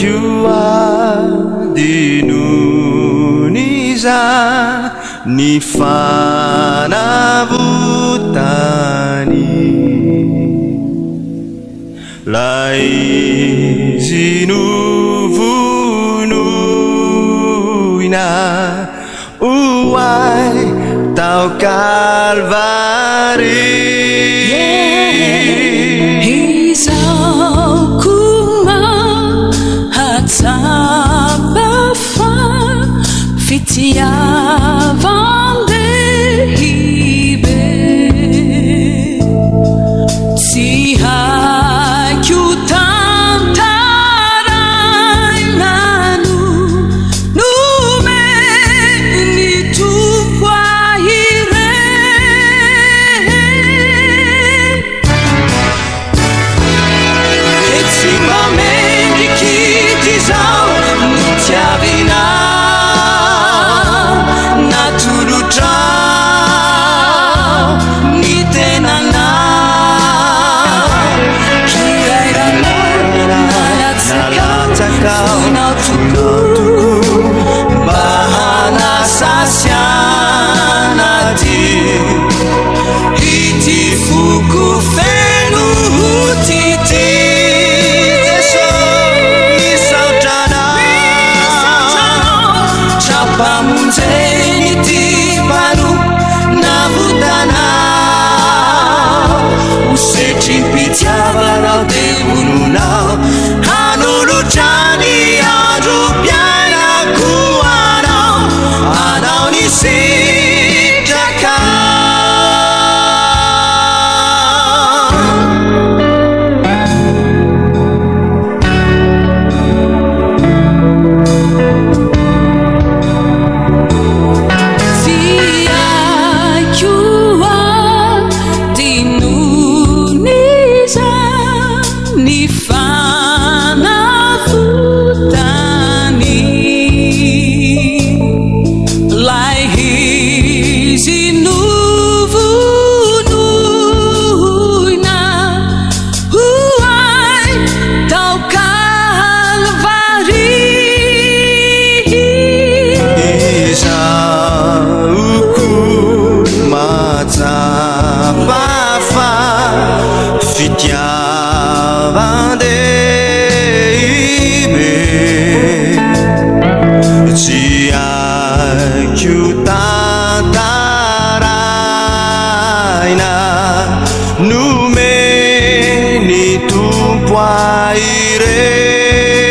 haiko adinon'iza ny fanavotany. Lay izy novonoina ho ahy tao Kalvary. Izaho koa mahatsapa fa fitiavan-dehibe tsy haiko tantaraina no nomen'ny Tompo ahy ireny. Tsy mba mendrik'ity izao notiavina natolotrao ny tenanao. Hirairana nalatsakao, foinao tokoa mba hanasasiana ty ity foko feno tity. Jeso, misaotra anao, tra-pamonjeny ity mpanompo navotanao. Ho setrim-pitiavanao dia vononao hanolotra ny androm-piainako anao, anao ny sitraka. Tsy haiko adinon'iza ny fanavotany. Lay izy novonoina ho ahy tao Kalvary. Izaho koa mahatsapa fa fitiavan-dehibe tsy haiko tantaraina nomen'ny Tompo ahy ireny.